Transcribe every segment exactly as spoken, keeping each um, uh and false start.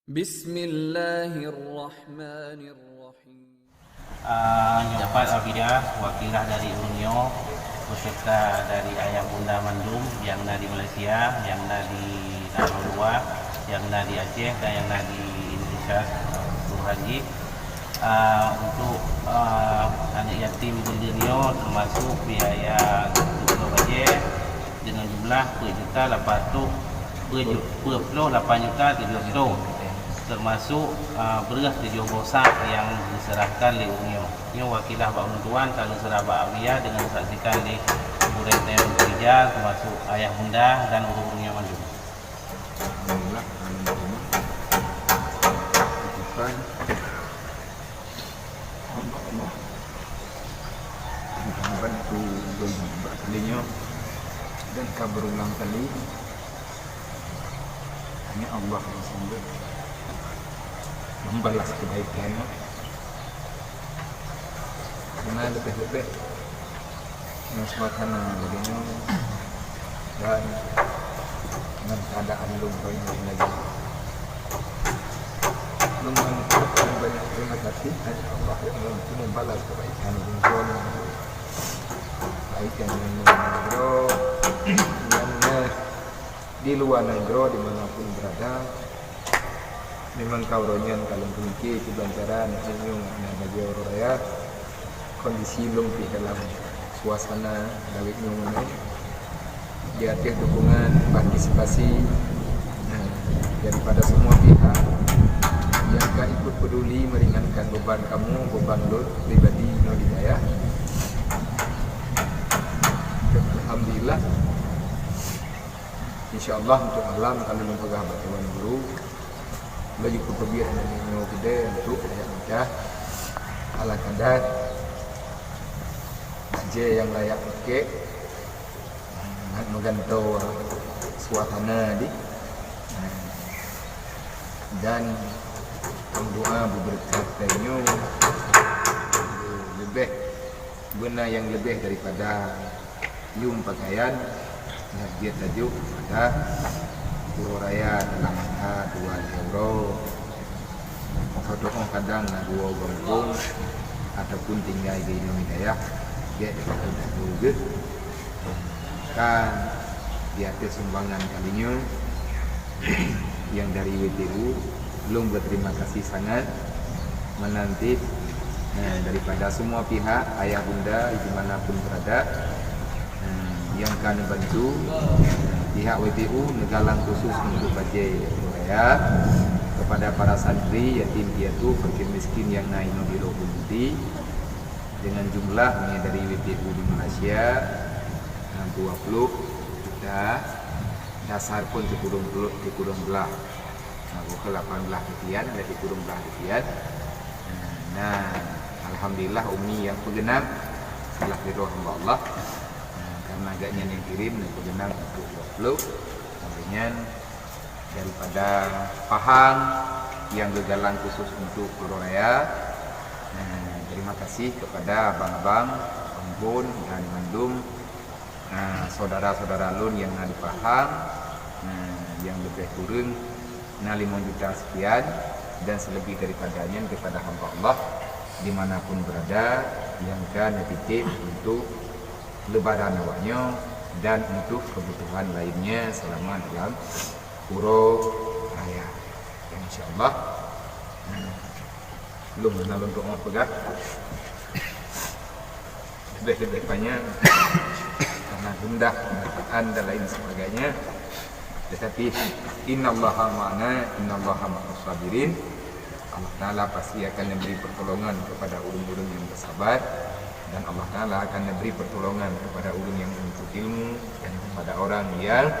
Bismillahirrahmanirrahim. Ah, nyoe dapat Abida, wakilah dari Unio, beserta dari ayah bunda mandum yang na di Malaysia, yang na di Nanggroe Luwa, yang na di Aceh, dan yang na di Indonesia, keseluruhan jih. Ah, untuk, ah, aneuk yatim bunda nyoe termasuk biaya untuk bajée dengan jumlah peuet juta lapan ratus, peuet ju-, peuet ploh lapan juta tujoh reutôh, termasuk, ah, breueh tujoh boh sak nyang diserahkan lé Unio. Nyoe wakilah bak ulôn tuan ka lôn seurah bak Abida dengan disaksikan lé Gurée Teuh Rijal, termasuk ayah bunda dan ureuëng-ureuëng nyang mandum. Alhamdulillah, alhamdulillah. Puji Tuhan. Alhamdulillah. Mudah-mudahan tu ulôn bak kali nyoe dan ka berulang kali. Hanya Allah yang sanggup membalas kebaikan. Karena lebih-lebih ngon suasana lagée nyoe dan ngon keuadaan lôn keu nyoe lagée nyoe. Lôn mengucapkan banyak terima kasih hanya Allah yang mampu membalas kebaikan lôn keu nyoe. Baik yang di luar nanggroe, yang di luar nanggroe di mana pun berada. Memang ka uroe nyan ka lôn peumiké kiban cara aneuk nyoe na bajée uroe raya. Kondisi lôn pih dalam suasana lawét nyoe meunan. Di ateueh dukungan partisipasi, eh, daripada semua pihak yang ka ikut peduli meringankan beban kamu, beban lôn pribadi nyoe di dayah. Alhamdulillah. Insya Allah untuk malam ka lôn peugah bak Tuan Guru, laju peuteubiet nyoe keudeh untuk rakyat Mekah ala kadar bajée nyang layak pakée, ngat meugantoe suasana di, dan meudoa beubeureukat tanyoe leubeh beuna nyang leubeh daripada yum pakaian, nyang jeuet tajok pada uroe raya dalam angka dua lhée uroe. Meukadoe kadang na dua gampông ataupun tinggai di inong dayah, gét daripada dahulu geuh. Kan di ateueh sumbangan kali nyoe nyang dari W T U, lôn beuterima kasih sangat. Meunan cit, eh, daripada semua pihak, ayah bunda di mana pun berada, eh, nyang ka neubantu, pihak W T U neugalang khusus untuk bajée uroe raya kepada para santri, yatim piatu, fakir miskin nyang na inoe di Roh Budi, dengan jumlah nyang dari W T U di Malaysia, eh, dua puluh juta, dasar pun sikureueng ploh, sikureueng blah. Nah, bukan lapan blah rupiah, ada sikureueng blah rupiah. Nah, alhamdulillah umi nyang peugeunam, salah sidroe hamba Allah. Nah, karena agaknya yang kirim, nyang peugeunam untuk dua puluh. Kemudian daripada Pahang yang geugalang khusus untuk uroe raya. Nah, terima kasih kepada abang-abang, Ambon dan mandum, ah, saudara-saudara lôn nyang na di Pahang, ah, nyang leubeh kureueng na limong juta sekian, dan selebih daripada nyan kepada hamba Allah di mana pun berada nyang ka neutitip untuk lebaran awaknyoe dan untuk kebutuhan lainnya selama dalam uroe raya. Dan insya Allah, hmm, lôn hana lôn tu'oh peugah leubeh-leubeh panyang karena gundah peukataan dan lain sebagainya. Tetapi, "Innallaha ma'ana, innallaha ma'as sabirin." Allah Ta'ala pasti akan memberi pertolongan kepada ureuëng-ureuëng yang bersabar, dan Allah Ta'ala akan memberi pertolongan kepada ureuëng yang menuntut ilmu dan kepada orang yang,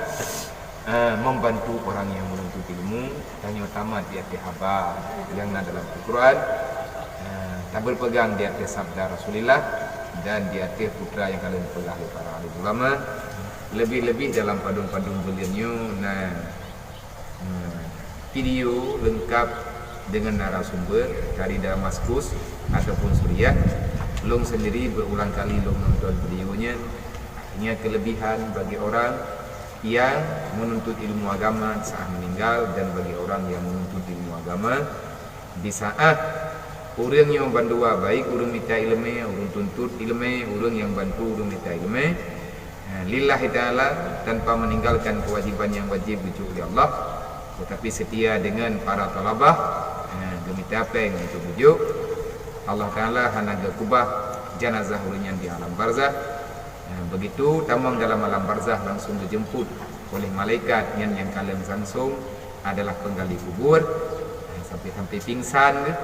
eh, membantu orang yang menuntut ilmu. Tanyoe tamat di ateueh haba nyang na dalam Al-Quran, eh, taberpegang di ateueh sabda Rasulullah dan di ateueh putra nyang ka lheueh peugah lé para alim ulama. Lebih-lebih dalam padum-padum buleuen nyoe na, hmm, video lengkap dengan narasumber dari Damaskus ataupun Suriah. Lôn sendiri berulang kali lôn nonton video nyan. Hanya kelebihan bagi orang yang menuntut ilmu agama saat meninggal dan bagi orang yang menuntut Ilmu agama, di saat ureuëng nyang bandua, baik ureuëng mita iéleumé, ureuëng tuntut iéleumé, ureuëng nyang bantu ureuëng mita iéleumé, eh, lillahi ta'ala, tanpa meninggalkan kewajiban yang wajib geujok lé Allah, tetapi setia dengan para thalabah, eh, geumita péng untuk geujok, Allah Ta'ala hana geukeubah janazah ureuëng nyan di alam barzah. Eh, begitu tamong dalam alam barzah, langsung geujemput oleh malaikat nyan nyang kalon langsung adalah penggali kubur, eh, sampai-sampai pingsan geuh.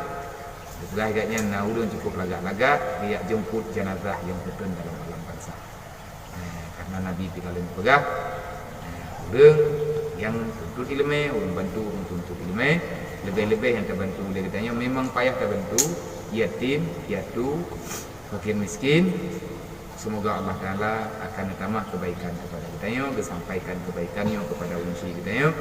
Dipeugah gobnyan na ureuëng cukup lagak-lagak, geujak jemput jenazah nyang teuteun dalam alam barzah. Eh, karena Nabi pikalon peugah, eh, ureuëng nyang tuntut iéleumé, ureuëng bantu ureuëng tuntut iéleumé, leubeh-leubeh nyang tabantu lé geutanyoe memang payah tabantu, yatim, piatu, fakir miskin. Semoga Allah Ta'ala akan neutamah kebaikan kepada geutanyoe, geusampaikan kebaikan nyoe kepada ureuëng syik geutanyoe,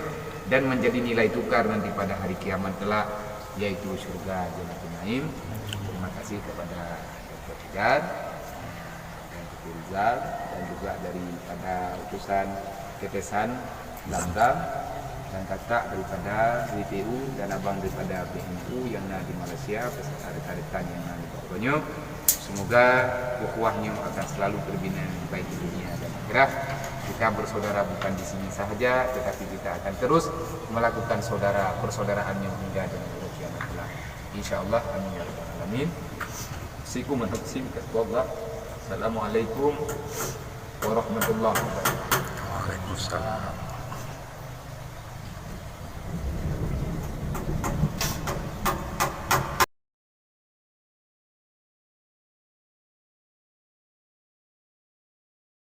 dan menjadi nilai tukar nanti pada hari kiamat kelak, yaitu syurga Jannatin Naim. Terima kasih kepada Doktor Tidan dan Doktor Rizal, dan juga daripada utusan tetesan Lamdam dan kakak daripada W P U dan abang daripada P M U yang na di Malaysia, beserta rekan-rekan yang na di bawah nyoe. Semoga ukhuwah nyoe akan selalu terbina, baik di dunia dan akhirat. Kita bersaudara bukan di sini sahaja, tetapi kita akan terus melakukan saudara, persaudaraan nyoe hingga dengan hari kiamat kelak. Insya Allah, amin ya rabbal alamin. Assalamualaikum warahmatullahi wabarakatuh. Waalaikumsalam.